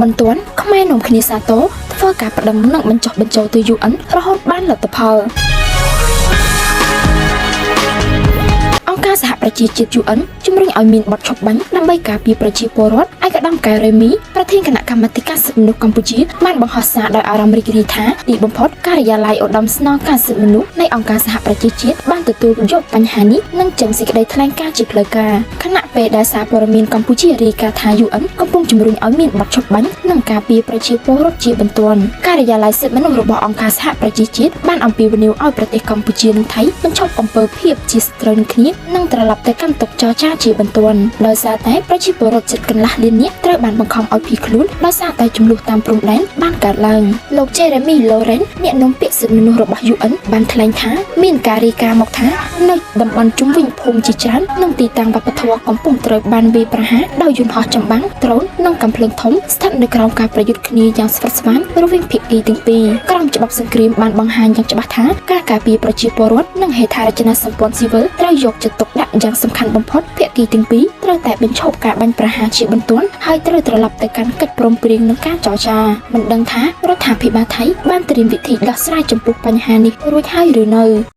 បន្ទាន់ខ្មែរនាំគ្នាសាទរធ្វើការប្តឹងនិងបញ្ចុះបញ្ចូលទៅ UN រហូតបានលទ្ធផលអង្គការសហប្រជាជាតិ UN ជំរុញឲ្យមានបទឈប់បាញ់ដើម្បីការពារប្រជាពលរដ្ឋឯកឧត្តមកែវរេមីប្រធានគណៈកម្មាធិការសិទ្ធិមនុស្សកម្ពុជាបានបង្ហោះសារដោយអារម្មណ៍រីករាយថាទីបំផុតការិយាល័យឧត្តមស្នងការសិទ្ធិមនុស្សនៃអង្គការសហប្រជាជាតិបានទទួលយកបញ្ហានេះនិងចេញសេចក្តីថ្លែងការណ៍ជាផ្លូវការខណៈពេលដែលសារព័ត៌មានកម្ពុជារាយការណ៍ថា UN កំពុងជំរុញឲ្យមានបទឈប់បាញ់និងការពារប្រជាពលរដ្ឋជាបន្ទាន់ការិយាល័យសិទ្ធិមនុស្សរបស់អង្គការសហប្រជាជាតិបានអំពាវនាវឲ្យប្រទេសកម្ពុជានិងថៃបញ្ឈប់អំពើភាពជាសត្រូវនឹងគ្នានិងត្រឡប់ទៅកាន់តុចរចាជាបន្ទាន់ដោយសារតែប្រជាពលរដ្ឋជិតកន្លះលាននាក់ត្រូវបានបង្ខំឲ្យភៀសខ្លួនដោយសារតែចំនួនតាមព្រំដែនបានកើតឡើងលោក Jeremy Laurent អ្នកនាំពាក្យសិទ្ធិមនុស្សរបស់ UN បានថ្លែងថាមានការរាយការណ៍មកថានៅតំបន់ជុំវិញភូមិជាច្រើននិងទីតាំងវប្បធម៌កំពុងត្រូវបានវាយប្រហារដោយយន្តហោះចម្បាំងដ្រូននិងកាំភ្លើងធំស្ថិតនៅក្រោមការប្រយុទ្ធគ្នាយ៉ាងស្វិតស្វាញរវាងភាគីទាំងពីរក្រមច្បាប់សង្គ្រាមបានបង្ហាញយ៉ាងច្បាស់ថាការការពារប្រជាពលរដ្ឋនិងហេដ្ឋារចនាសម្ព័ន្ធស៊ីវិលត្រូវយកចិត្តទុកដាក់យ៉ាងសំខាន់បំផុតភាគីទាំងពីរត្រូវតែបញ្ឈប់ការបាញ់ប្រហារជាបន្ទាន់ហើយត្រូវត្រឡប់ទៅកាន់កិច្ចព្រមព្រៀងនិងការចរចាមិនដឹងថារដ្ឋាភិបាលថៃបានត្រៀមវិធីដោះស្រាយចំពោះបញ្ហានេះរួចហើយឬនៅ។